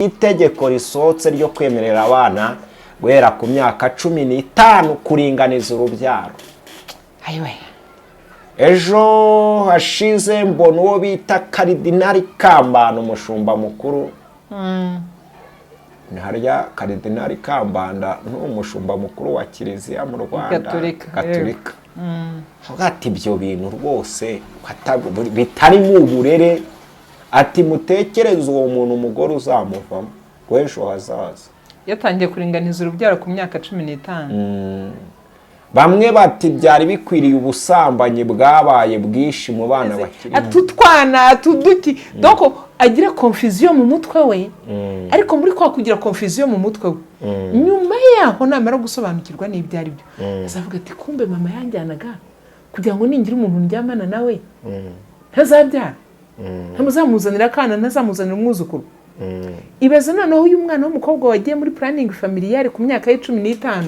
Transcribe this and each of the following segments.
Itegeko risohotse ryo kwemerera abana guhera ku myaka 15 kuringaniza urubyaro. Ayiwe! Ejo hashize mbona uwo bita Karidinari Kambanda, umushumba mukuru. Ni harya Karidinari Kambanda ni umushumba mukuru wa Kiliziya mu Rwanda? Gatolika. Gatolika. Avuga ati ibyo bintu rwose bitarimo uburere, ati mutekereze uwo muntu, umugore uzamuvamo w'ejo hazaza. Yatangiye kuringaniza urubyaro ku myaka 15. Bamwe bati byari bikwiriye, ubusambanyi bwabaye bwinshi mu bana bakiri Ati utwana, ati uduki, donc agira confusion mu mutwe we. Ariko muri kwa kugira confusion mu mutwe we, nyuma yaho namara gusobanukirwa n'ibyo ari byo, azavuga ati kumbe mama yanjyanaga kugira ngo ningira umuntu ndyamana nawe ntazabyara, ntamuzamuzanira akana, ntazamuzanira umwuzukuru. Ibaze noneho uyu mwana w'umukobwa wagiye muri planning familiale ku myaka ye 15,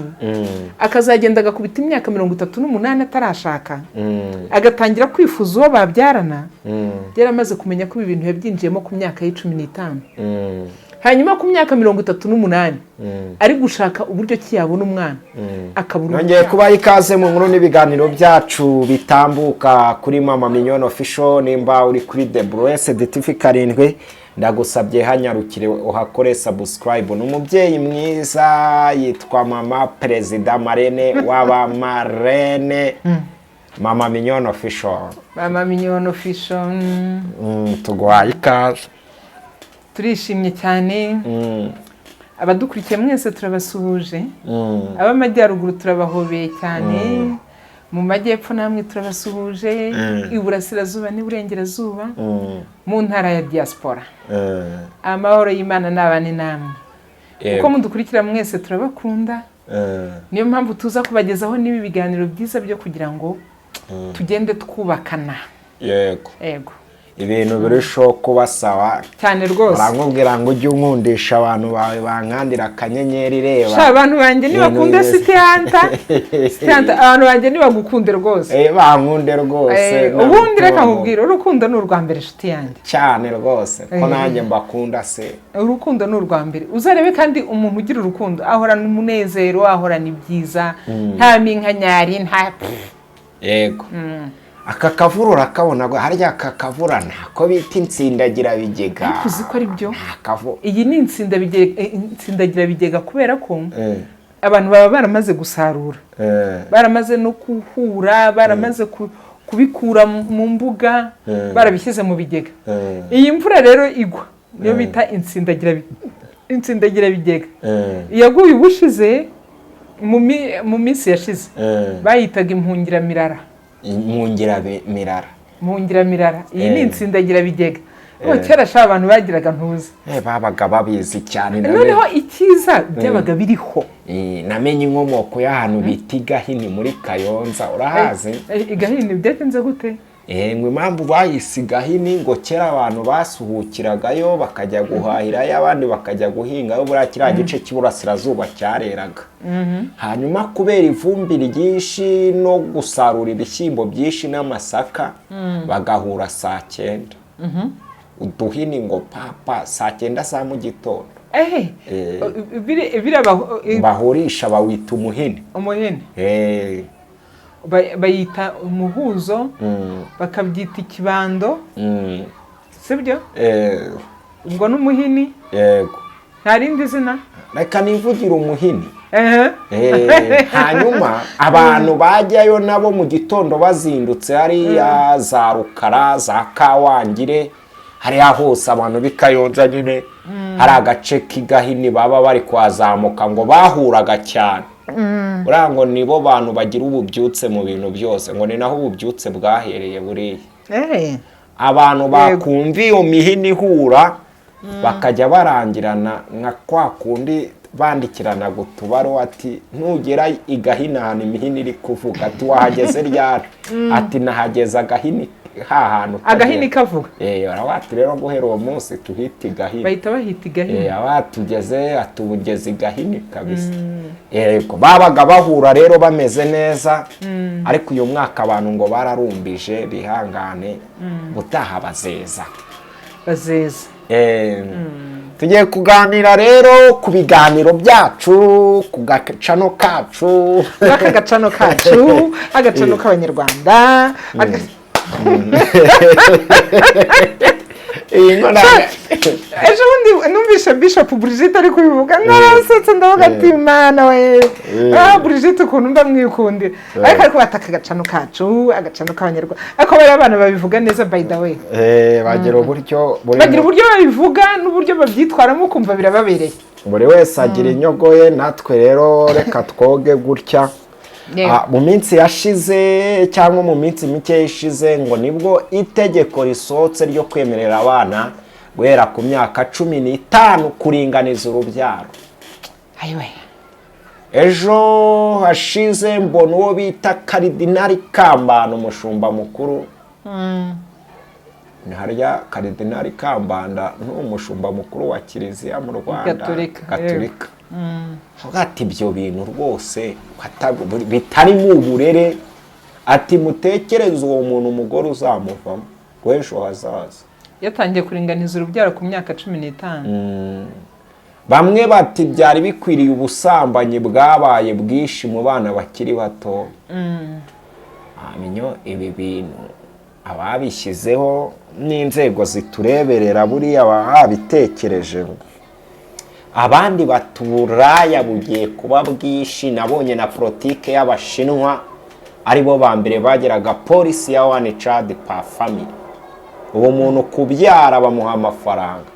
akazagenda agakubita imyaka 38 atarashaka, agatangira kwifuza uwo babyarana, yaramaze kumenya ko ibi bintu yabyinjiyemo ku myaka ye 15, hanyuma ku myaka 38 ari gushaka uburyo ki yabona umwana, akabura Nongeye urubyaro. Kubaha ikaze mu nkuru n'ibiganiro byacu bitambuka kuri Mama Mignone Official. Nimba uri kuri The Blessed TV 7, ndagusabye hanyarukire uhakore subscribe. Ni umubyeyi mwiza, yitwa Mama Perezida, marraine w'aba marraine, Mama Mignone Official. Mama Mignone Official. Tuguhaye ikaze. Turishimye cyane. Abadukurikiye mwese turabasuhuje. Ab'amajyaruguru turabahobeye cyane, mu majyepfo namwe turabasuhuje, iburasirazuba n'iburengerazuba, mu ntara ya diaspora. Amahoro y'Imana n'abane namwe. Uko mudukurikira mwese turabakunda. Niyo mpamvu tuza kubagezaho n'ibi biganiro byiza byo kugira ngo tugende twubakana. Yego. Ibintu birushaho kuba sawa. Cyane rwose. Baramubwira ngo ujye unkundisha abantu bawe bankandira akanyenyeri, reba. Sha, abantu banjye nibakunda. Ibintu City Hunter, City Hunter, abantu banjye nibagukunde rwose. Bankunde rwose. Ubundi reka nkubwire, urukundo ni urwa mbere, inshuti yanjye. Cyane rwose ko nanjye mbakunda se. Urukundo ni urwa mbere, uzarebe. Kandi umuntu ugira urukundo ahorana umunezero, ahorana ibyiza, nta minkanyari, nta Yego, aka kavura urakabona harya? Aka kavura ntako bita insindagirabigega. Ariko uzi ko ari byo? Nta kavu. Iyi ni insindagirabigega kubera ko abantu baba baramaze gusarura, baramaze no kuhura, baramaze kubikura mu mbuga, barabishyize mu bigega. Iyi mvura rero igwa niyo bita insindagirabigega. Yaguye ubushize, mu minsi yashize bayitaga impungiramirara. Impungiramirara. Impungiramirara. Iyi ni insindagirabigega. Oh, kera sha abantu bagiraga ntuzi. Babaga babizi cyane. Noneho icyiza byabaga biriho. Namenye inkomoko y'ahantu bita Igahini muri Kayonza, urahazi? Igahini byagenze gute? Ngo impamvu bayise Igahini, ngo kera abantu basuhukiragayo bakajya guhahirayo, abandi bakajya guhingayo. Buriya kiriya gice cy'iburasirazuba cyareraga, hanyuma kubera ivumbi ryinshi no gusarura ibishyimbo byinshi n'amasaka, bagahura saa 9, uduhini ngo papa, saa 9 za mu gitondo. Bahurisha bawita umuhini. Umuhini. Bayita umuhuzo, bakabyita ikibando, sibyo? Ubwo n'umuhini. Yego. Nta rindi zina? Reka nivugire umuhini. Ehe. Hanyuma abantu bajyayo nabo mu gitondo bazindutse hariya za Rukara, za Kawangire, hariya hose abantu b'i Kayonza nyine, hari agace k'Igahini baba bari kuhazamuka, ngo bahuraga cyane. Buriya ngo nibo bantu bagira ububyutse mu bintu byose, ngo ni naho ububyutse bwahereye buriya. Abantu bakumva iyo mihini ihura, bakajya barangirana nka kwa kundi bandikiranaga utubaruwa, ati nugera i Gahini ahantu imihini iri kuvuga, ati wahageze ryari? Ati nahageze agahini hahantu. Agahini kavuga. Baravuga rero guhera uwo munsi tuhita Igahini. Bahita bahita Igahini. Abatugeze atubugeze Igahini kabisa. Yego, babaga bahura rero bameze neza, ariko uyu mwaka abantu ngo bararumbije, bihangane, gutaha bazeza. Bazeza. Tugiye kuganira rero ku biganiro byacu, ku gacano kacu. Aka gacano kacu, agacano k'Abanyarwanda. Iyi nkono. Ejo bundi numvise Bishop Brigitte ari kubivuga, narasetse, ndavuga ati: "Imana we, ah, Brigitte, ukuntu mba mwikundira!" Ariko bataka agacano kacu, agacano k'Abanyarwanda, ariko bariya abana babivuga neza, by the way. Bagira uburyo buri Bagira uburyo babivuga n'uburyo babyitwaramo, ukumva birababereye. Buri wese agira inyogo ye. Natwe rero reka twoge gutya. Mu minsi yashize cyangwa mu minsi mike ishize, ngo nibwo itegeko risohotse ryo kwemerera abana guhera ku myaka 15 kuringaniza urubyaro. Ayiwe! Ejo hashize mbona uwo bita Karidinari Kambanda, umushumba mukuru. Ni harya Karidinari Kambanda ni umushumba mukuru wa Kiliziya mu Rwanda? Gatolika. Gatolika. Avuga ati: "Ibyo bintu rwose bitarimo uburere." Ati: "Mutekereze uwo muntu, umugore uzamuvamo w'ejo hazaza." Yatangiye kuringaniza urubyaro ku myaka 15. Bamwe bati: "Byari bikwiriye, ubusambanyi bwabaye bwinshi mu bana bakiri bato." Hanyuma ibi bintu ababishyizeho n'inzego zitureberera buriya baba babitekereje. Abandi bati: "Uburaya bugiye kuba bwinshi." Nabonye na politike y'Abashinwa, aribo ba mbere bageraga policy ya one child per family. Ubu muntu kubyara bamuha amafaranga,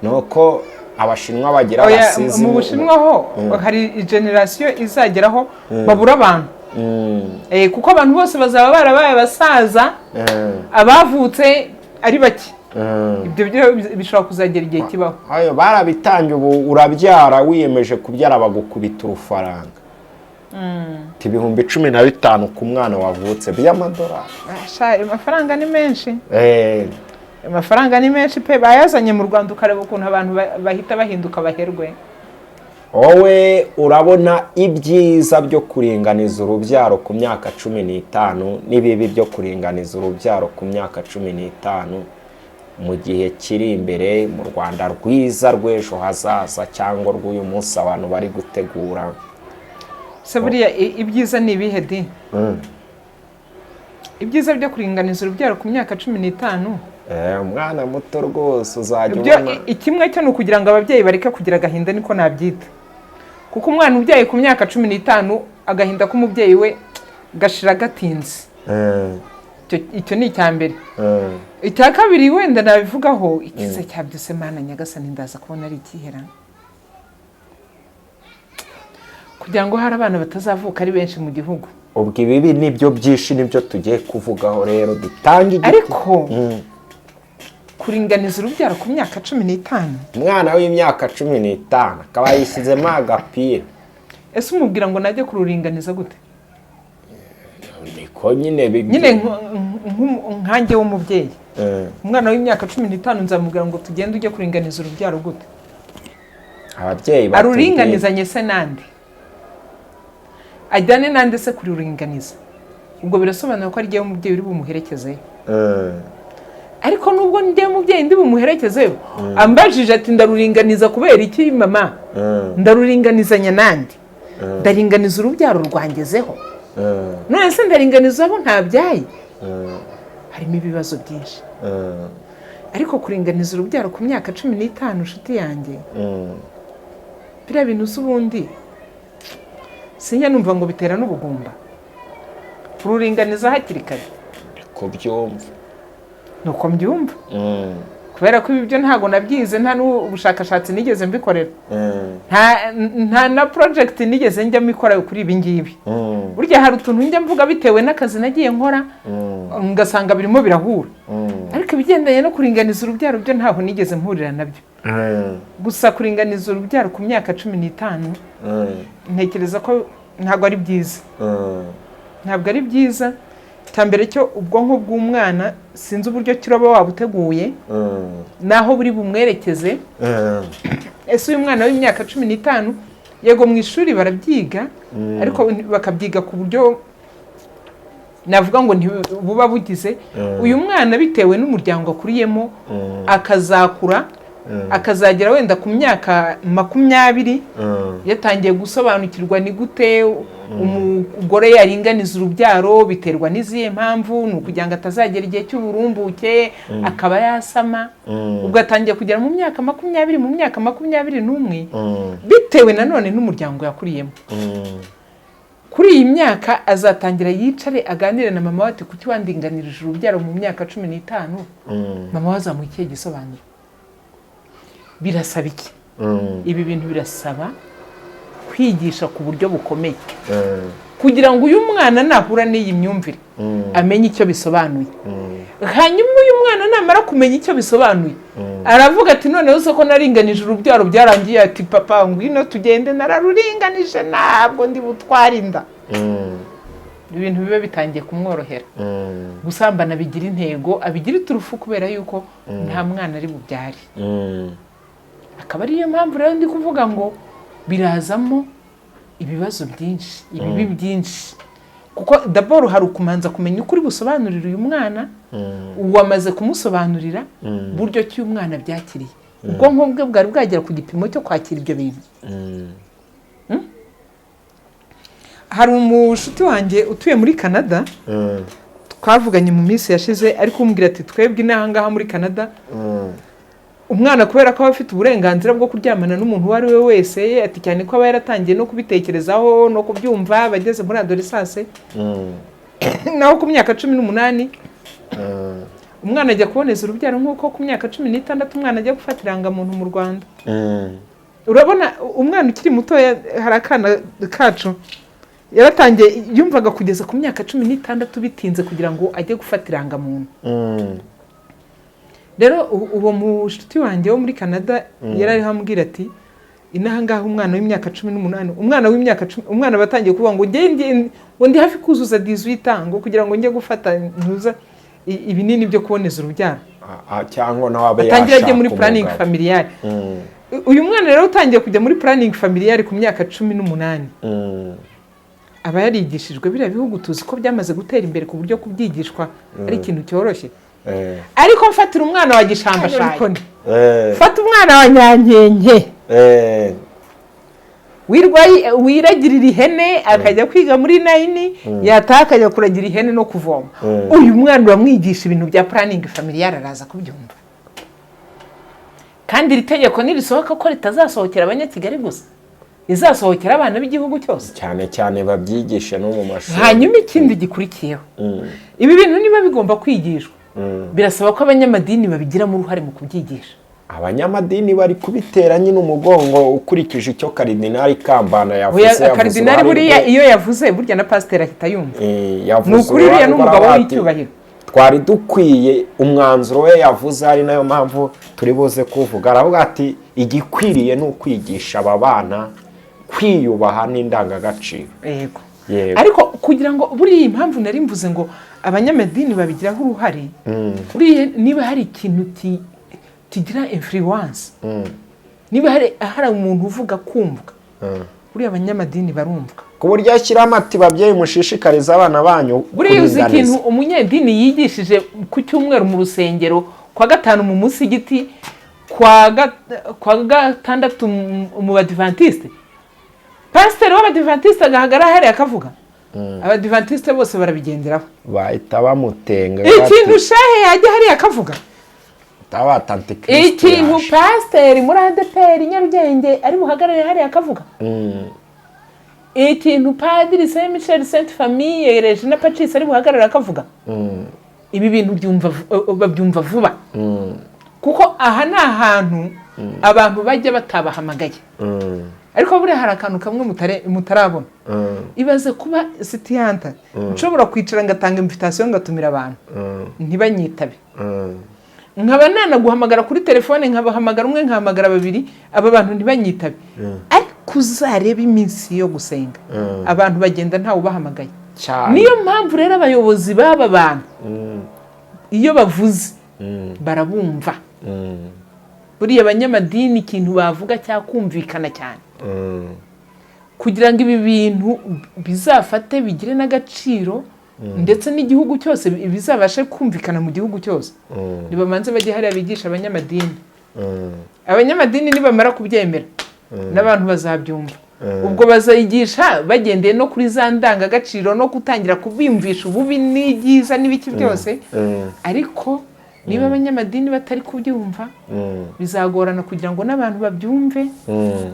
nuko Abashinwa bagira Oya, abasizi. Mu Bushinwa ho hari génération izageraho babura abantu, kuko abantu bose bazaba barabaye abasaza, abavutse ari bake. Ibyo byo bishobora kuzagera igihe kibaho. Ayo barabitangiye. Ubu urabyara, wiyemeje kubyara, bagukubita urufaranga 15,000 ku mwana wavutse by'amadolari. Sha, ayo mafaranga ni menshi. Ayo mafaranga ni menshi pe. Bayazanye mu Rwanda, ukareba ukuntu abantu bahita bahinduka baherwe. Wowe urabona ibyiza byo kuringaniza urubyaro ku myaka 15 n'ibibi byo kuringaniza urubyaro ku myaka 15 mu gihe kiri imbere, mu Rwanda rwiza rw'ejo hazaza cyangwa rw'uyu munsi abantu bari gutegura? Se buriya ibyiza ni ibihe di? Ibyiza byo kuringaniza urubyaro ku myaka 15? Umwana muto rwose uzajya Ibyo ubona ikimwe cyo ni ukugira ngo ababyeyi bareke kugira agahinda, niko nabyita, kuko umwana ubyaye ku myaka 15, agahinda k'umubyeyi we gashira gatinze. Icyo ni icya mbere. Icya kabiri wenda nabivugaho, icyiza cyabyo se, Mana nyagasani, ndaza kubona ari ikihera? Kugira ngo hari abana batazavuka ari benshi mu gihugu. Ubwo ibibi nibyo byinshi, nibyo tugiye kuvugaho rero, dutanga igiti. Ariko kuringaniza urubyaro ku myaka 15, Umwana w'imyaka 15 akaba yishyizemo agapira. Ese umubwira ngo najye kururinganiza gute? Niko nyine Nyine nkanjye w'umubyeyi, umwana w'imyaka 15 nzamubwira ngo tugende ujye kuringaniza urubyaro gute? Ababyeyi batubwiye. Aruringanizanye se nande? Ajyane nande se kururinganiza? Ubwo birasobanura ko ari jyewe umubyeyi uri bumuherekezeyo. Ariko nubwo njyewe umubyeyi ndi bumuherekezeyo, ambajije ati: "Ndaruringaniza kubera iki, mama? Ndaruringanizanya nande? Ndaringaniza urubyaro rwangezeho? None se ndaringaniza abo ntabyaye?" Harimo ibibazo byinshi. Ariko kuringaniza urubyaro ku myaka 15, inshuti yanjye, biriya bintu uzi, ubundi sinjya numva ngo bitera n'ubugumba kururinganiza hakiri kare. Kubyumva. Ni uko mbyumva, kubera ko ibi byo ntabwo nabyize, nta n'ubushakashatsi nigeze mbikorera, nta na project nigeze njyamo ikora kuri ibi ngibi. Burya hari utuntu njya mvuga bitewe n'akazi nagiye nkora, ngasanga birimo birahura, ariko ibigendanye no kuringaniza urubyaro byo ntaho nigeze mpurira nabyo. Gusa kuringaniza urubyaro ku myaka 15, ntekereza ko ntabwo ari byiza. Ntabwo ari byiza. Icya mbere cyo, ubwonko bw'umwana sinzi uburyo kiraba wabuteguye naho buri bumwerekeze. Ese uyu mwana w'imyaka 15, yego mu ishuri barabyiga, ariko bakabyiga ku buryo navuga ngo ntibuba bugize uyu mwana, bitewe n'umuryango akuriyemo, akazakura. Akazagera wenda ku myaka 20 yatangiye gusobanukirwa ni gute umugore yaringaniza urubyaro, biterwa n'izihe mpamvu, ni ukugira ngo atazagera igihe cy'uburumbuke akaba yasama. Ubwo atangiye kugera mu myaka 20, mu myaka 21, bitewe nanone n'umuryango yakuriyemo. Kuri iyi myaka azatangira yicare aganire na mama we ati: "Kuki wandinganirije urubyaro mu myaka 15?" Mama we azamuha ikihe gisobanuro? Birasaba iki? Ibi bintu birasaba kwigisha ku buryo bukomeye kugira ngo uyu mwana nahura n'iyi myumvire amenye icyo bisobanuye. Hanyuma uyu mwana namara kumenya icyo bisobanuye, aravuga ati: "Noneho se ko naringanije urubyaro byarangiye?" Ati: "Papa, ngwino tugende, nararuringanije, ntabwo ndi butware inda." Ibintu biba bitangiye kumworohera. Gusambana bigira intego, abigira iturufu, kubera yuko nta mwana ari bubyare. Akaba ariyo mpamvu rero ndi kuvuga ngo birazamo ibibazo byinshi, ibibi byinshi, kuko d'abord hari ukumanza kumenya ukuri busobanurira uyu mwana. Wamaze kumusobanurira buryo ki uyu mwana byakiriye? Ubwonko bwe bwari bwagera ku gipimo cyo kwakira ibyo bintu? Hari umushuti wanjye utuye muri Canada twavuganye mu minsi yashize, ari kumbwira ati: "Twebwe inaha ngaha muri Canada, umwana kubera ko aba afite uburenganzira bwo kuryamana n'umuntu uwo ari we wese," ati, "cyane ko aba yaratangiye no kubitekerezaho no kubyumva, abageze muri adolescence." Naho ku myaka 18 umwana ajya kuboneza urubyaro, nk'uko ku myaka 16 umwana ajya gufata irangamuntu mu Rwanda. Urabona umwana ukiri mutoya, hari akana kacu yaratangiye, yumvaga kugeza ku myaka 16 bitinze kugira ngo ajye gufata irangamuntu. Rero uwo mushuti wanjye wo muri Canada yari ariho ambwira ati: "Inaha ngaha umwana w'imyaka 18, umwana w'imyaka 10, umwana batangiye kuvuga ngo ngo ndi hafi kuzuza 18, ngo kugira ngo njye gufata ntuza ibinini byo kuboneza urubyaro." Cyangwa nawe abe Atangira ajye yashaka muri planning umugabo. familiale. Uyu mwana rero utangiye kujya muri planning familiale ku myaka 18, aba yarigishijwe. Biriya bihugu tuzi ko byamaze gutera imbere ku buryo kubyigishwa ari ikintu cyoroshye. Ariko mfatira umwana wa Gishambashayi, fata umwana wa Nyankenke wirwa wiragirira ihene, akajya kwiga muri nine, yataha akajya kuragira ihene no kuvoma. Uyu mwana uramwigisha ibintu bya planning familiale, araza kubyumva? Kandi iri tegeko nirisohoka, ko ritazasohokera Abanyakigali gusa, rizasohokera abana b'igihugu cyose. Cyane cyane babyigishe no mu mashuri. Hanyuma ikindi gikurikiyeho, ibi bintu niba bigomba kwigishwa, birasaba ko abanyamadini babigiramo uruhare mu kubyigisha. Abanyamadini bari kubitera nyine umugongo, ukurikije icyo Karidinali Kambanda yavuze. Oya, Yavuze Karidinali uruhare buriya rwe. iyo yavuze, burya na pasiteri ahita yumva. Yavuze Ni ukuri, uriya uruhare ni umugabo rw'abaha ati, w'icyubahiro. Twari dukwiye umwanzuro we yavuze, ari nayo mpamvu turi buze kuvuga. Aravuga ati: "Igikwiriye ni ukwigisha aba bana kwiyubaha n'indangagaciro." Yego. Yego. Ariko kugira ngo, buriya impamvu nari mvuze ngo abanyamadini babigiraho uruhare, buriya niba hari ikintu kigira influence, niba hari umuntu uvuga kumvwa, buriya abanyamadini barumvwa. Ku buryo ashyiramo ati: "Babyeyi, mushishikarize abana banyu Buriya uzi kuringaniza." ikintu umunyedini yigishije ku cyumweru mu rusengero, kwa gatanu mu musigiti, kwa gatandatu mu Badivantiste, pasiteri w'Abadivantisite agahagarara hariya akavuga, Abadivantisite bose barabigenderaho. Bahita bamutenga. Ikintu shehe yajya hariya akavuga, Tabata antikristo ikintu yaje. pasiteri muri ADEPR Nyarugenge ari buhagarare hariya akavuga, ikintu padiri Saint Michel, Sainte Famille, Regina Pacis ari buhagarare akavuga, ibi bintu babyumva vuba, kuko aha ni ahantu abantu bajya batabahamagaye. Ariko buriya hari akantu kamwe mutarabona. Ibaze kuba sitiyanta nshobora kwicara ngatanga invitation, ngatumira abantu ntibanyitabe, nkaba nanaguhamagara kuri telefone, nkabahamagara umwe, nkahamagara babiri, aba bantu ntibanyitabe. Ariko uzarebe iminsi yo gusenga, abantu bagenda ntawe ubahamagaye. Cyane. Niyo mpamvu rero abayobozi b'aba bantu iyo bavuze barabumva. Buriya abanyamadini ikintu bavuga cyakumvikana cyane. Kugira ngo ibi bintu bizafate bigire n'agaciro, ndetse n'igihugu cyose bizabashe kumvikana mu gihugu cyose, nibamanze bajye hariya bigisha abanyamadini. Abanyamadini nibamara kubyemera, n'abantu bazabyumva. Ubwo bazayigisha bagendeye no kuri za ndangagaciro no gutangira kubiyumvisha ububi n'ibyiza n'ibiki byose. Ariko niba abanyamadini batari kubyumva, bizagorana kugira ngo n'abantu babyumve.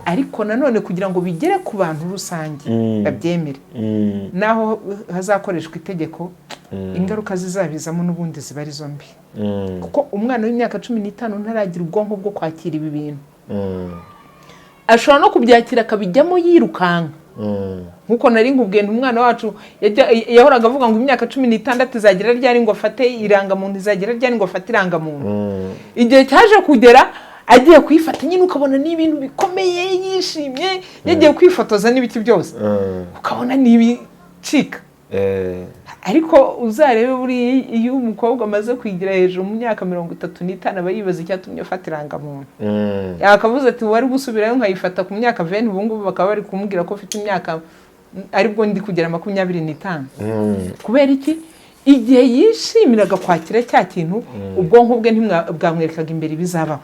Ariko nanone kugira ngo bigere ku bantu rusange babyemere, naho hazakoreshwa itegeko, ingaruka zizabizamo n'ubundi ziba ari zo mbi, kuko umwana w'imyaka 15 ntaragira ubwonko bwo kwakira ibi bintu. Ashobora no kubyakira akabijyamo yirukanka, nkuko nari nkubwiye nti umwana wacu yahoraga avuga ngo imyaka 16 izagera ryari ngo afate irangamuntu, izagera ryari ngo afate irangamuntu. Igihe cyaje kugera agiye kuyifata nyine, ukabona ni ibintu bikomeye, yishimye, yagiye kwifotoza n'ibiki byose, ukabona ni ibicika. Ariko uzarebe buriya iyo umukobwa amaze kwigira hejuru mu myaka 35, aba yibaza icyatumye afata irangamuntu. Yakavuze ati: "Wari gusubirayo nkayifata ku myaka 20, ubu ngubu bakaba bari kumubwira ko ufite imyaka aribwo ndi kugera 25." Kubera iki? Igihe yishimiraga kwakira cya kintu, ubwonko bwe bwamwerekaga imbere ibizabaho.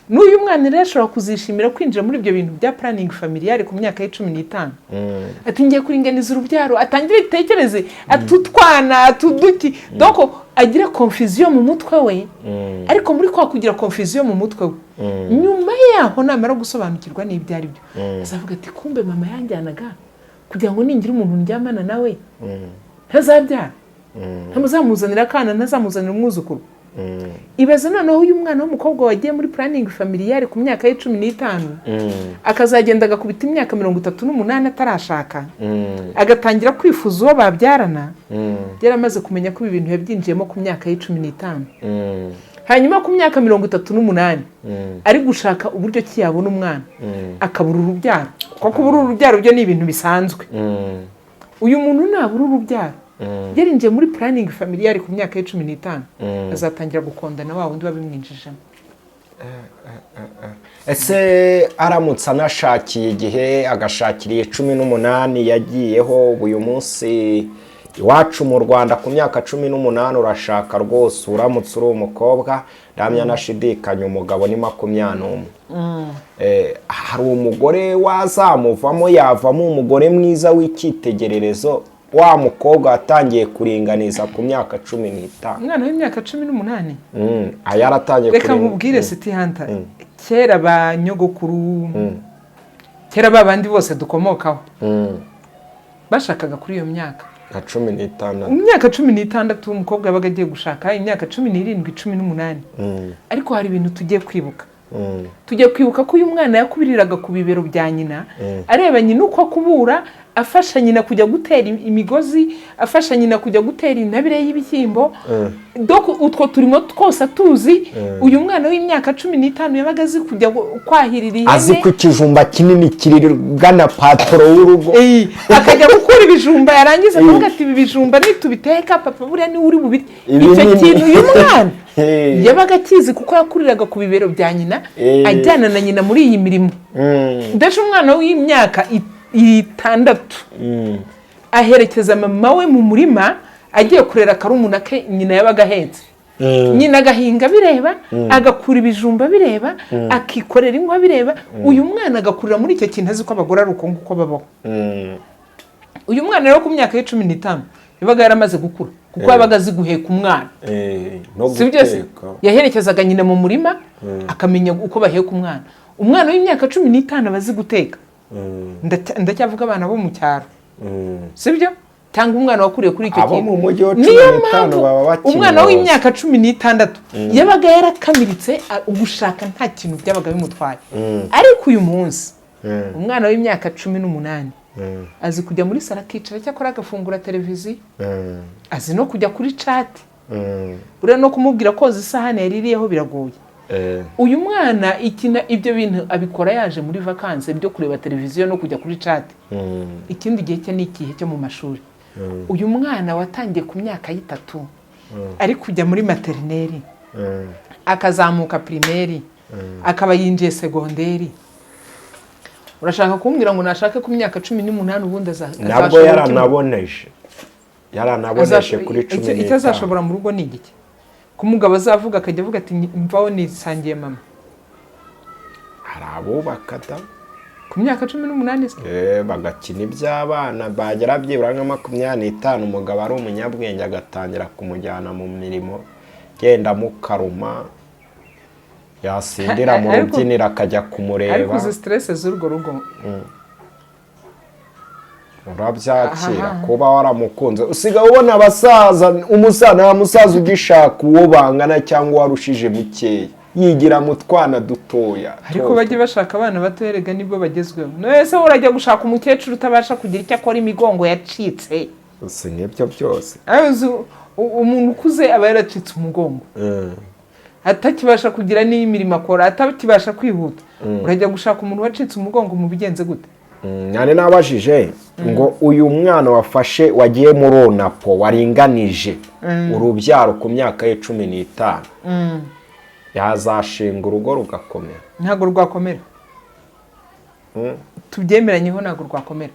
N'uyu mwana rero ashobora kuzishimira kwinjira muri ibyo bintu bya planning familiale ku myaka ye 15, ati: "Ngiye kuringaniza urubyaro." Atangire itekereze ati utwana, ati uduki, donc agire confusion mu mutwe we. Ariko muri kwa kugira confusion mu mutwe we, nyuma yaho namara gusobanukirwa n'ibyo ari byo, azavuga ati: "Kumbe mama yanjyanaga kugira ngo ningira umuntu ndyamana nawe ntazabyara, ntazamuzanira akana, ntazamuzanira umwuzukuru." Ibaze noneho uyu mwana w'umukobwa wagiye muri planning familiale ku myaka ye 15, akazagenda agakubita imyaka 38 atarashaka, agatangira kwifuza uwo babyarana, yaramaze kumenya ko ibi bintu yabyinjiyemo ku myaka ye 15, hanyuma ku myaka 38 ari gushaka uburyo ki yabona umwana, akabura urubyaro, kuko kubura urubyaro byo ni ibintu bisanzwe. Uyu muntu nabura urubyaro yarinjiye muri planning familiale ku myaka ye 15, azatangira gukondana wa wundi wabimwinjijemo. Ese aramutse anashakiye igihe, agashakira 18 yagiyeho, ubu uyu munsi iwacu mu Rwanda ku myaka 18 urashaka rwose, uramutse uri umukobwa. Ndamya nashidikanya, umugabo ni 21. Hari umugore wazamuvamo, yavamo umugore mwiza w'icyitegererezo, wa mukobwa watangiye kuringaniza ku myaka 15? Umwana w'imyaka 18? Yaratangiye. Reka nkubwire, City Hunter, kera ba nyogokuru, kera ba bandi bose dukomokaho, bashakaga kuri iyo myaka. Nka 16. Mu myaka 16 umukobwa yabaga agiye gushaka, imyaka 17, 18. Ariko hari ibintu tugiye kwibuka. Tugiye kwibuka ko uyu mwana yakubiriraga ku bibero bya nyina, areba nyina uko akubura, afasha nyina kujya gutera imigozi, afasha nyina kujya gutera intabire y'ibishyimbo. Donc utwo turimo twose atuzi. Uyu mwana w'imyaka 15 yabaga azi kujya kwahirira ihene. Azi ko ikijumba kinini kirigana patoro w'urugo. Akajya gukura ibijumba, yarangiza akavuga ati: "Ibi bijumba nitubiteka, papa buriya niwe uri bubirye." Ibi Icyo kintu uyu mwana yabaga akizi, kuko yakuriraga ku bibero bya nyina, ajyana na nyina muri iyi mirimo. Ndetse umwana w'imyaka 6 aherekeza mama we mu murima agiye kurera akarumuna ke nyina yabaga ahetse. Nyina agahinga bireba, agakura ibijumba bireba, akikorera inkwi bireba. Uyu mwana agakurira muri icyo kintu, azi ko abagore ari uko nguko babaho. Uyu mwana rero ku myaka ye 15 yabaga yaramaze gukura, kuko yabaga azi guheka umwana. No Si byo se? guteka. Yaherekezaga nyina mu murima, akamenya uko baheka umwana. Umwana w'imyaka 15 aba azi guteka. Ndacyavuga abana bo mu cyaro, si byo? Cyangwa umwana wakuriye kuri icyo Abo kintu. mu mujyi wa cumi Niyo n'itanu mpamvu baba bakiri umwana bose. w'imyaka 16 yabaga yarakamiritse, gushaka nta kintu byabaga bimutwaye. Ariko uyu munsi umwana w'imyaka 18 azi kujya muri salo akicara, cyakora agafungura televiziyo, azi no kujya kuri chat. Buriya no kumubwira koza isahani yaririyeho biragoye. Uyu mwana ikina ibyo bintu abikora yaje muri vacances, byo kureba televiziyo no kujya kuri chat. Ikindi gihe cye ni igihe cyo mu mashuri. Uyu mwana watangiye ku myaka y'itatu ari kujya muri maternelle, akazamuka primaire, akaba yinjiye secondaire, urashaka kumbwira ngo nashake ku myaka 18 ubundi Nabwo azashobora iki? Yaranaboneje kuri cumi Icyo n'itanu. azashobora mu rugo ni igiki? Ku mugabo azavuga, akajya avuga ati: "Mvaho nisangiye mama." Hari abubaka da. Ku myaka 18 se? Bagakina iby'abana, bagera byibura nka 25, umugabo ari umunyabwenge, agatangira kumujyana mu mirimo, genda mukaruma, yasindira mu rubyiniro akajya Ariko kumureba. uzi stress z'urwo rugo? Urabyakira? Aha. Kuba waramukunze, usigaye ubona abasaza, umusaza, nta musaza ugishaka uwo bangana cyangwa warushije mukeya, yigira mu twana dutoya. Ariko bajye bashaka abana bato erega, nibwo bagezweho. None se urajya gushaka umukecuru utabasha kugira icyo akora, imigongo yacitse? Si nk'ibyo byose. Ayo uzi, umuntu ukuze aba yaracitse umugongo, atakibasha kugira n'imirimo akora, atakibasha kwihuta. Urajya gushaka umuntu wacitse umugongo mu bigenze gute? Nari nabajije ngo uyu mwana wafashe, wagiye muri ONAPO, waringanije urubyaro ku myaka ye 15, yazashinga urugo rugakomera? Ntabwo rwakomera. Tubyemeranyeho, ntabwo rwakomera.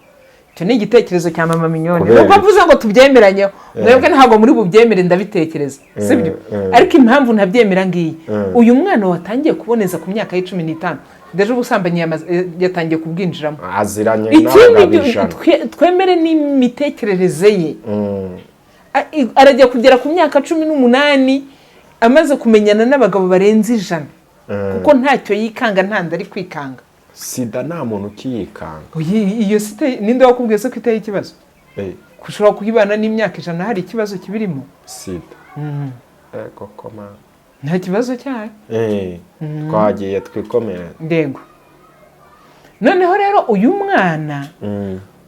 Icyo ni igitekerezo cya mama Mignone. Kubera Nubwo mvuze ngo tubyemeranyeho, mwebwe ntabwo muri bubyemere, ndabitekereza sibyo? Ariko impamvu ntabyemera ngiyi: uyu mwana watangiye kuboneza ku myaka ye 15, déjà ubusambanyi yatangiye kubwinjiramo. Aziranye Ikindi, n'abagabo 100. Twemere n'imitekerereze ye. Arajya kugera ku myaka 18 amaze kumenyana n'abagabo barenze 100, kuko ntacyo yikanga, nta nda ari kwikanga. Sida nta muntu ukiyikanga. Iyo sida ninde wakubwiye se ko iteye ikibazo? Ushobora kuyibana n'imyaka 100, hari ikibazo kibirimo? Sida, koko ma. Nta kibazo cyayo. Twagiye twikomere. Ndego. Noneho rero uyu mwana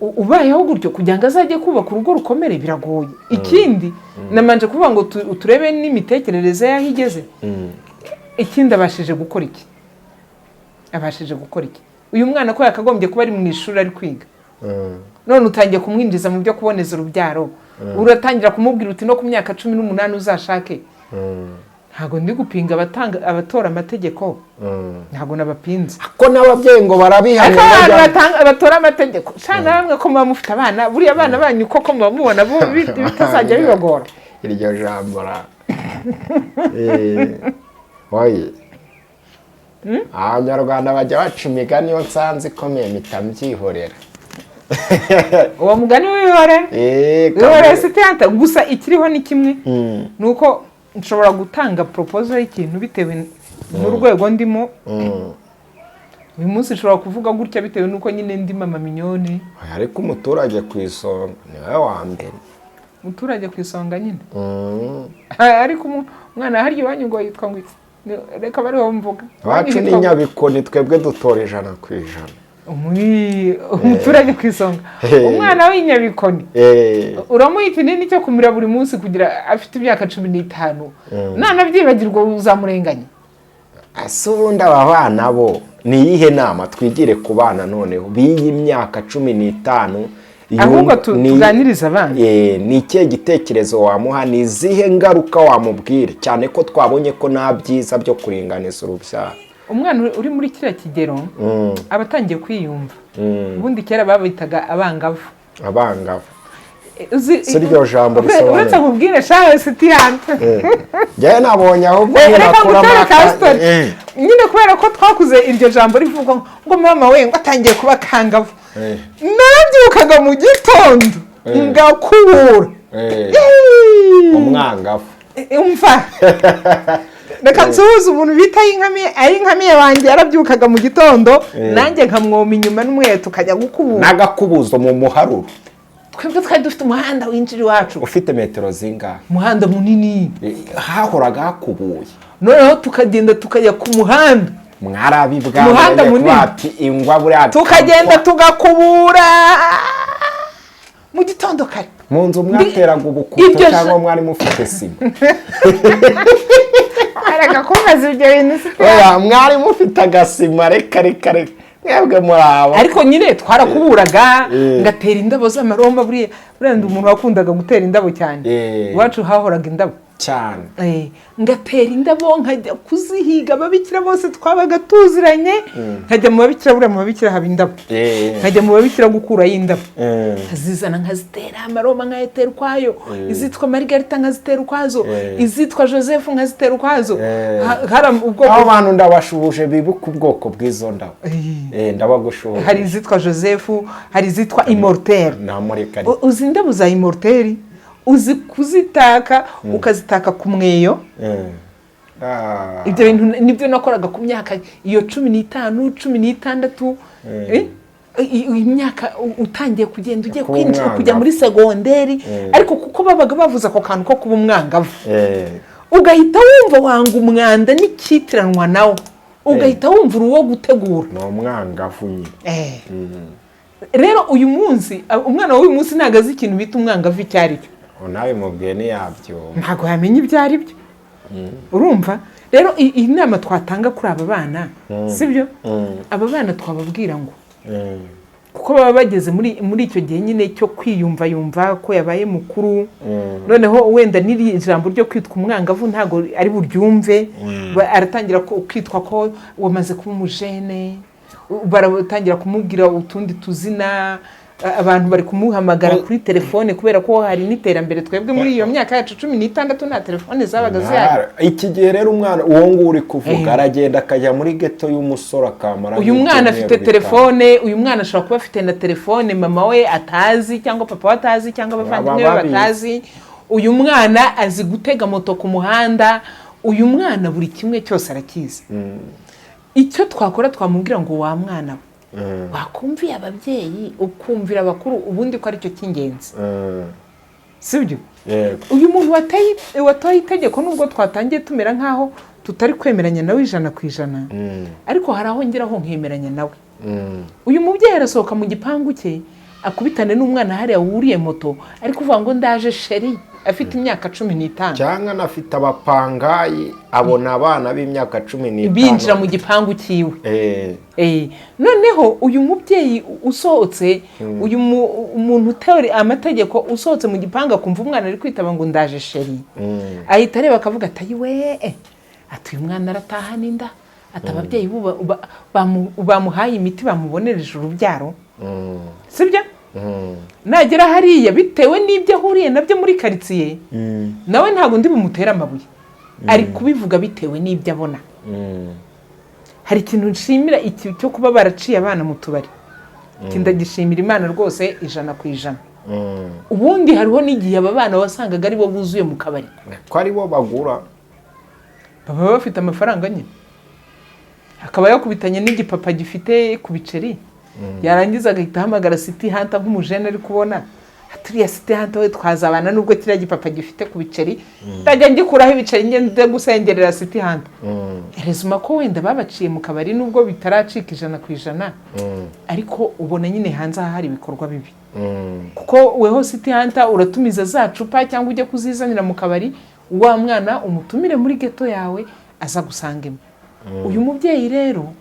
ubayeho gutyo, kugira ngo azajye kubaka urugo rukomere biragoye. Ikindi, namanje kuvuga ngo turebe n'imitekerereze y'aho igeze. Ikindi, abashije gukora iki? Abashije gukora iki uyu mwana, ko yakagombye kuba ari mu ishuri ari kwiga? None utangiye kumwinjiza mu byo kuboneza urubyaro, uratangira kumubwira uti no ku myaka 18 uzashake. Ntabwo ndi gupinga abatanga, abatora amategeko. Ntabwo nabapinze. Ko n'ababyeyi ngo barabihamya. Ariko abantu batora amategeko, sha, namwe ko muba mufite abana, buriya abana banyu koko muba mubona bo bitazajya bibagora? Iryo jambo ra, oye, Abanyarwanda bajya baca imigani, iyo nsanze ikomeye mpita mbyihorera. Uwo mugani wihorere. Wihorere. Sitiyanta gusa ikiriho ni kimwe, ni uko nshobora gutanga proposal y'ikintu bitewe n'urwego ndimo. Uyu munsi nshobora kuvuga gutya bitewe n'uko nyine ndi mama Mignone. Oya, ariko umuturage ku isonga niwe wa mbere. Umuturage ku isonga nyine. Ariko umwana harya iwanyu ngo yitwa ngo iki? Reka bariho mvuga. Iwacu ni Nyabikoni, twebwe dutora 100%. Umuturage ku isonga, umwana w'inyabikoni, uramuha ikinini cyo kumira buri munsi kugira afite imyaka 15, nanabyibagirwa uzamurenganya. Ese ubundi aba bana bo ni iyihe nama? Twigire ku bana noneho b'iyi myaka 15. Ahubwo tuganirize abana. Ni ikihe gitekerezo wamuha? Ni izihe ngaruka wamubwira, cyane ko twabonye ko nta byiza byo kuringaniza urubyaro? Umwana uri muri kiriya kigero aba atangiye kwiyumva. Ubundi kera babitaga abangavu. Abangavu. Uzi Si iryo jambo risobanura. Uretse nkubwire shawe sitiyante. Njyewe nabonye ahubwo Reka nyine ngutere ka story. Nyine kubera ko twakuze iryo jambo rivugwa ngo mama we ngo atangiye kuba kangavu, narabyukaga mu gitondo ngakubura. Yeee! Umwangavu. Umva, reka nsuhuze umuntu bita Ayinkamiye. Ayinkamiye wanjye yarabyukaga mu gitondo, nanjye nkamwoma inyuma n'umweto, tukajya gukubura. N'agakubuzo mu muharuro. Twebwe twari dufite umuhanda winjira iwacu. Ufite metero zingahe? Umuhanda munini. Hahoraga hakubuye. Noneho tukagenda tukajya ku muhanda. Mwarabibwa. Umuhanda munini. Bati ingwa buriya. Tukagenda tugakubura mu gitondo kare. Mu nzu mwateraga ubukuto cyangwa mwari mufite sima? Areka kumbaza ibyo bintu si Oya, mwari mufite agasima? Reka reka reka, mwebwe muri abo. Ariko nyine twarakuburaga, ngatera indabo z'amaromba buriya. Wenda umuntu wakundaga gutera indabo cyane, iwacu hahoraga indabo. Cyane. Ngatera indabo, nkajya kuzihiga. Ababikira bose twabaga tuziranye, nkajya mu babikira. Buriya mu babikira haba indabo. Nkajya mu babikira gukurayo indabo, nkazizana, nkazitera. Amaroma nkayatera ukwayo, izitwa Marigarita nkazitera ukwazo, izitwa Joseph nkazitera ukwazo. Hari ubwoko. Abo bantu ndabashuhuje, bibuka ubwoko bw'izo ndabo. Ndabagushuhuje. Hari izitwa Joseph, hari izitwa Immortelle. Nta muri. Uzi indabo za Immortelle, uzi kuzitaka, ukazitaka ku mweyo. Ibyo bintu nibyo nakoraga ku myaka iyo 15, 16. Imyaka utangiye kugenda ugiye Kuba kwinjira umwangavu. kujya muri segonderi, ariko kuko babaga bavuze ako kantu ko kuba umwangavu, ugahita wumva wanga umwanda n'icyitiranwa nawo, ugahita wumva uri uwo gutegura. Ni umwangavu nyine. Rero uyu munsi, umwana w'uyu munsi ntabwo azi ikintu bita umwangavu icyo ari cyo. Nawe mubwiye ntiyabyumva. Ntabwo yamenya ibyo ari byo. Urumva rero, iyi nama twatanga kuri aba bana, sibyo? Aba bana twababwira ngo, kuko baba bageze muri icyo gihe nyine cyo kwiyumva, yumva ko yabaye mukuru, noneho wenda n'iri jambo ryo kwitwa umwangavu ntabwo ari buryumve. Aratangira kwitwa ko wamaze kuba umujene, baratangira kumubwira utundi tuzina, abantu bari kumuhamagara kuri telefone, kubera ko hari n'iterambere. Twebwe muri iyo myaka yacu 16 nta telefone zabaga zihari. Iki gihe rero umwana uwo nguwo uri kuvuga aragenda akajya muri geto y'umusore, akamara Uyu mwana nk'ibyumweru afite 5. telefone. Uyu mwana ashobora kuba afite na telefone mama we atazi, cyangwa papa we atazi, cyangwa abavandimwe be Baba babizi. batazi. Uyu mwana azi gutega moto ku muhanda. Uyu mwana buri kimwe cyose arakizi. Icyo twakora, twamubwira ngo: "Wa mwana we, wakumviye ababyeyi, ukumvira abakuru ubundi, ko aricyo cy'ingenzi, sibyo?" Yego. Uyu muntu watoye itegeko, nubwo twatangiye tumera nk'aho tutari kwemeranya nawe 100%, ariko hari aho ngeraho nkemeranya nawe. Uyu mubyeyi arasohoka mu gipangu cye, akubitane n'umwana hariya wuriye moto, ari kuvuga ngo: "Ndaje chéri," afite imyaka 15. Cyangwa anafite abapangayi, abona abana b'imyaka 15 binjira mu gipangu cyiwe. Noneho uyu mubyeyi usohotse, uyu umuntu utora amategeko usohotse mu gipangu, akumva umwana ari kwitaba ngo: "Ndaje chéri," ahita areba akavuga ati: "Ayiwe, ati uyu mwana aratahana inda," ati ababyeyi bamuhaye imiti, bamubonereje urubyaro, sibyo? Nagera hariya, bitewe n'ibyo ahuriye nabyo muri karitsiye, nawe ntabwo ndi bumutere amabuye, ari kubivuga bitewe n'ibyo abona. Hari ikintu nshimira, iki cyo kuba baraciye abana mu tubari. Iki ndagishimira Imana rwose 100%. Ubundi hariho n'igihe aba bana wasangaga ari bo buzuye mu kabari. Ko ari bo bagura. Baba bafite amafaranga nyine, akaba yakubitanye n'igipapa gifite ku biceri, yarangiza agahita ahamagara City Hunter nk'umujene ari kubona turiya City Hunter we twazabana, nubwo kiriya gipapa gifite ku biceri, ndajya ngikuraho ibiceri ngende gusengerera City Hunter. Rezuma ko wenda babaciye mu kabari, nubwo bitaracika 100%, ariko ubona nyine hanze aha hari ibikorwa bibi, kuko weho City Hunter uratumiza za cupa cyangwa ujya kuzizanira mu kabari, wa mwana umutumire muri geto yawe aza gusangemo. Uyu mubyeyi rero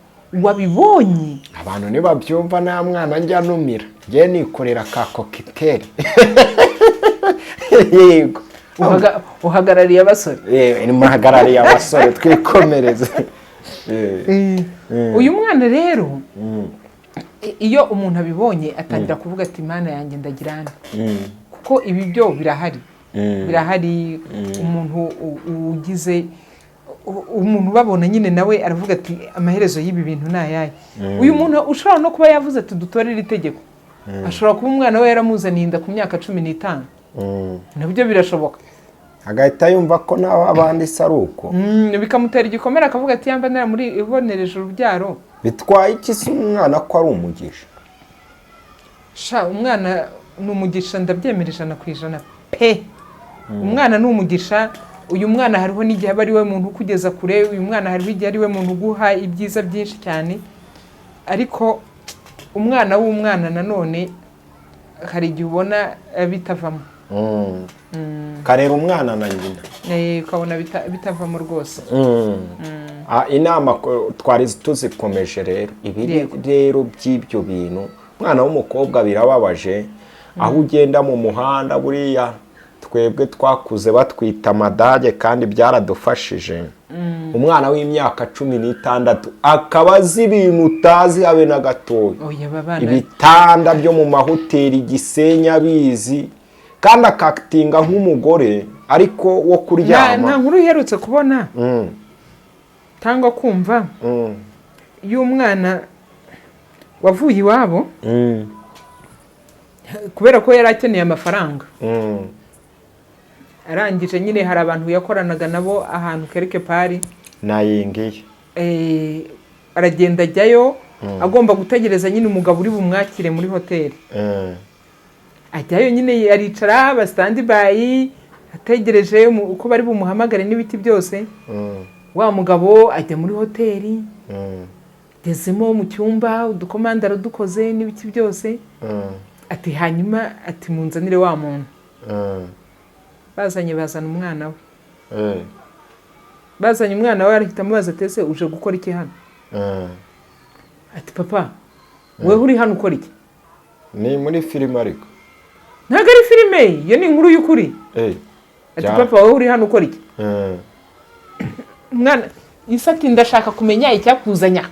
wabibonye, Abantu ntibabyumva, nta mwana njya numira, njye nikorera ka cocktail, yego. Uhagarariye abasore. Muhagarariye abasore, twikomereze. Uyu mwana rero, iyo umuntu abibonye atangira kuvuga ati: "Imana yanjye, ndagira nte?" Kuko ibi byo birahari, birahari. Umuntu ugize umuntu ubabona nyine nawe aravuga ati: "Amaherezo y'ibi bintu ni ayahe?" Uyu muntu ushobora no kuba yavuze ati: "Dutorere itegeko," ashobora kuba umwana we yaramuzaniye inda ku myaka 15. Nabyo birashoboka. Agahita yumva ko nawe abandi se ari uko. Bikamutera igikomere, akavuga ati: "Yamba naramuri ibonereje urubyaro." Bitwaye iki se umwana ko ari umugisha? Sha, umwana ni umugisha, ndabyemera 100% pe. Umwana ni umugisha. Uyu mwana hariho n'igihe aba ari we muntu ukugeza kure. Uyu mwana hariho igihe ari we muntu uguha ibyiza byinshi cyane. Ariko umwana w'umwana nanone hari igihe ubona bitavamo. Karera umwana na nyina. Ukabona bitavamo rwose. Inama twari tuzikomeje rero ibi. Rero by'ibyo bintu, umwana w'umukobwa birababaje. Aho ugenda mu muhanda, buriya twebwe twakuze batwita amadage kandi byaradufashije. Umwana w'imyaka 16 akaba azi ibintu utazi habe na gatoya. Oya, aba bana. Ibitanda byo mu mahoteli Gisenyi abizi, kandi akakitinga nk'umugore ariko wo kuryama. Nta nkuru iherutse kubona cyangwa kumva y'umwana wavuye iwabo kubera ko yari akeneye amafaranga. Arangije nyine, hari abantu yakoranaga nabo ahantu quelque part. Nayingiye. Aragenda ajyayo, agomba gutegereza nyine umugabo uri bumwakire muri hoteli. Ajyayo nyine, aricara ba stand by, ategereje uko bari bumuhamagare n'ibiti byose. Wa mugabo ajya muri hoteli, agezemo mu cyumba, udukomanda aradukoze n'ibiki byose. Ati hanyuma ati: "Munzanire wa muntu." Bazanye, bazana umwana we. Bazanye umwana we, arahita amubaza ati: "Ese uje gukora iki hano?" Ati: "Papa, wewe uri hano ukora iki?" Ni muri filime ariko. Ntabwo ari filime, iyo ni inkuru y'ukuri. Ati: "Papa, wowe uri hano ukora iki?" Umwana isa ati: "Ndashaka kumenya icyakuzanya."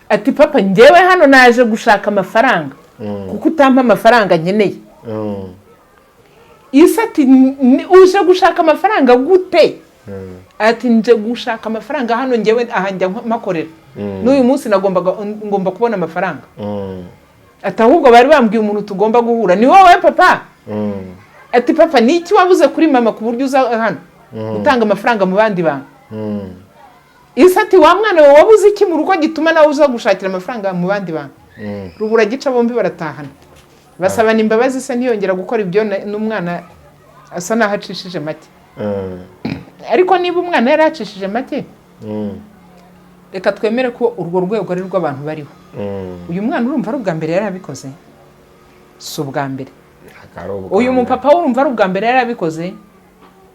Ati: "Papa, njyewe hano naje gushaka amafaranga kuko utampa amafaranga nkeneye." Isa ati: "Uje gushaka amafaranga gute?" Ati: "Nje gushaka amafaranga hano, njyewe aha njya mpakorera, n'uyu munsi nagombaga ngomba kubona amafaranga." Ati: "Ahubwo bari bambwiye umuntu tugomba guhura ni wowe papa." Ati: "Papa, ni iki wabuze kuri mama ku buryo uza hano gutanga amafaranga mu bandi bantu?" Isa ati: "Wa mwana we, wabuze iki mu rugo gituma nawe uza gushakira amafaranga mu bandi bantu?" Rubura gica, bombi baratahana, basabana imbabazi, se ntiyongera gukora ibyo, n'umwana asa n'aho acishije make. Ariko niba umwana yari acishije make, reka twemere ko urwo rwego ari rw'abantu bariho. Uyu mwana urumva ari ubwa mbere yari abikoze? Si ubwa mbere. Ntabwo ari ubwa Uyu mbere. mupapa we urumva ari ubwa mbere yari abikoze?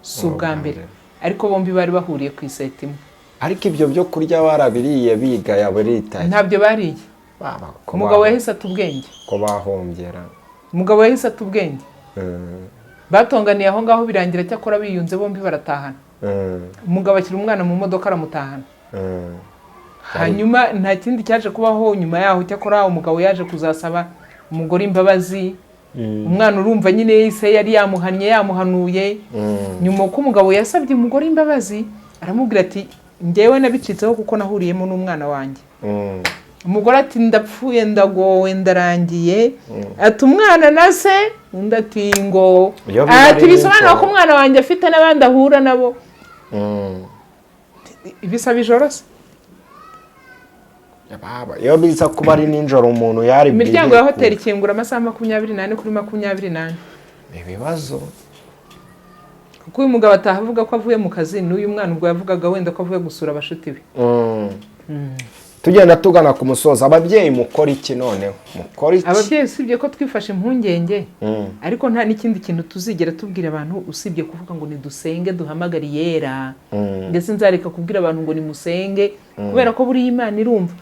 Si ubwa ubwa mbere. mbere. Ariko bombi bari bahuriye ku iseta imwe. Ariko ibyo byo kurya barabiriye, bigaya buritaye. Ntabyo bariye. Baba, ko Umugabo yahise ata ubwenge. Ko bahombyera. Umugabo yahise ata ubwenge. Batonganiye aho ngaho, birangira cyakora biyunze, bombi baratahana. Umugabo ashyira umwana mu modoka, aramutahana. Hanyuma nta kindi cyaje kubaho nyuma yaho. Cyakora umugabo yaje kuzasaba umugore imbabazi. Umwana urumva nyine se yari yamuhannye, yamuhanuye. Nyuma uko umugabo yasabye umugore imbabazi, aramubwira ati: "Njyewe nabicitseho kuko nahuriyemo n'umwana wanjye." Umugore ati: "Ndapfuye, ndagowe, ndarangiye." Ati: "Umwana na se?" Undi ati ngo Iyo biba ati ari bisobanura nijoro. ko umwana wanjye afite n'abandi ahura nabo. Bisaba ijoro se? Baba, iyo biza kuba ari nijoro umuntu yari Imiryango ya bwihekure. hoteli ikingura amasaha 24/24. Ibibazo. Kuko uyu mugabo ataha avuga ko avuye mu kazi, n'uyu mwana ubwo yavugaga wenda ko avuye gusura abashuti be. Tugenda tugana ku musozo, ababyeyi mukora iki noneho? Mukora iki? Ababyeyi, usibye ko twifashe impungenge, ariko nta n'ikindi kintu tuzigera tubwira abantu usibye kuvuga ngo nidusenge, duhamagare Iyera. Ndetse nzareka kubwira abantu ngo nimusenge, kubera ko buriya Imana irumva,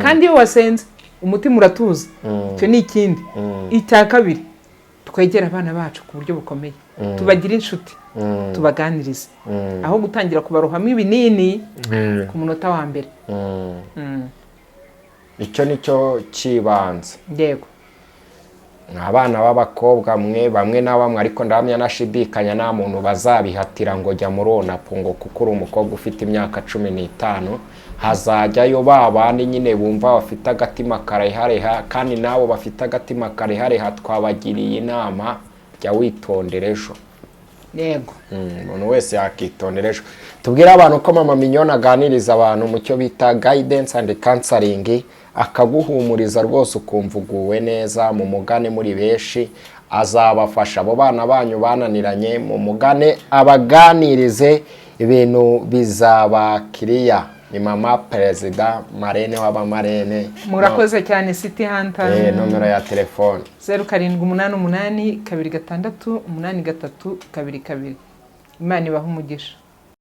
kandi iyo wasenze umutima uratuza. Icyo ni ikindi. Icya kabiri, twegere abana bacu ku buryo bukomeye, tubagire inshuti, tubaganirize, aho gutangira kubarohamo ibinini ku munota wa mbere. Icyo ni cyo cy'ibanze. Yego. Abana b'abakobwa mwe, bamwe na bamwe, ariko ndahamya nashidikanya nta muntu bazabihatira ngo jya muri onapo ngo kuko uri umukobwa ufite imyaka 15. Hazajyayo ba bandi nyine bumva bafite agatima karehareha, kandi n'abo bafite agatima karehareha twabagiriye inama: jya witondera ejo. Umuntu wese yakitondera ejo. Tubwire abantu ko Mama Mignone aganiriza abantu mu cyo bita guidance and counseling, akaguhumuriza rwose ukumva uguwe neza. Mu mugane muri benshi, azabafasha. Abo bana banyu bananiranye, mu mugane abaganirize, ibintu bizaba kiriya. Ni mama perezida, marraine w'abamarraine. Murakoze cyane, City Hunter. Nomero ya telefone? 0788 26 83 22. Imana ibahe umugisha.